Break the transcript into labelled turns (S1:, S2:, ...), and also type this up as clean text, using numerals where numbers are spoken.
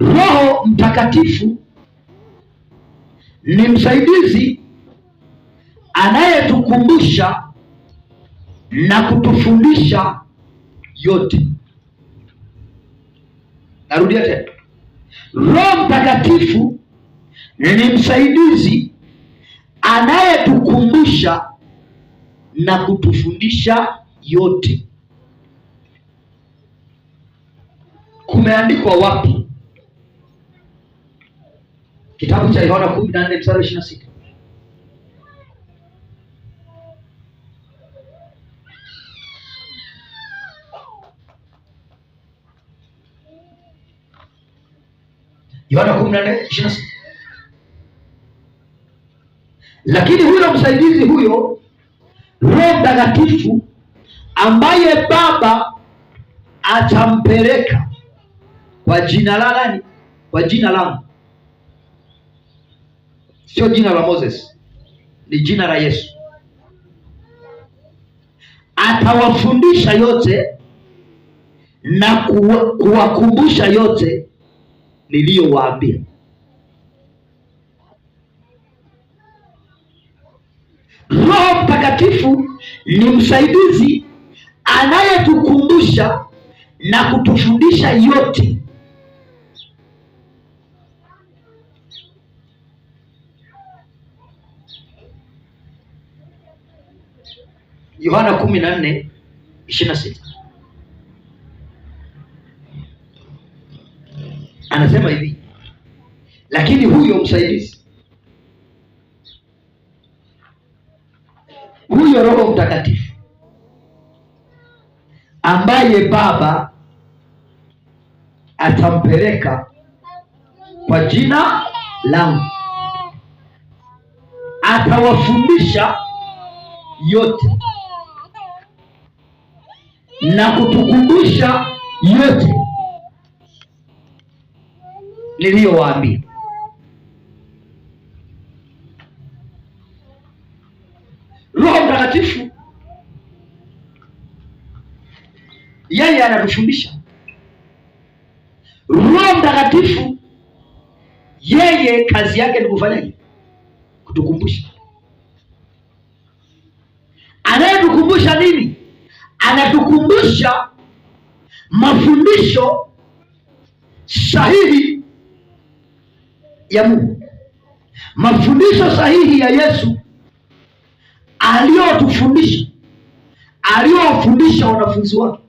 S1: Roho Mtakatifu ni msaidizi anayetukumbusha na kutufundisha yote. Narudia tena, Roho Mtakatifu ni msaidizi anayetukumbusha na kutufundisha yote. Kumeandikwa wapi? Kitabu cha Yohana 14 mstari 26. Yohana 14:26. Lakini huyo msaidizi huyo Roho Mtakatifu ambaye Baba atampeleka kwa jina la nani? Kwa jina langu, sio jina la Moses, ni jina la Yesu. Atawafundisha yote na kuwakumbusha yote niliyowaambia. Roho Mtakatifu ni msaidizi anayetukumbusha na kutufundisha yote. Yohana 14:26 anasema hivi, lakini huyo msaidizi, huyo Roho Mtakatifu ambaye Baba atampeleka kwa jina langu, atawafundisha yote na kutukumbusha yote niliyowaambia. Roho Mtakatifu yeye anatufundisha. Roho Mtakatifu yeye kazi yake ni kufanyaje? Kutukumbusha. Anayetukumbusha nini? Anatukumbusha mafundisho sahihi ya Mungu, mafundisho sahihi ya Yesu aliyotufundisha, aliyowafundisha wanafunzi wake.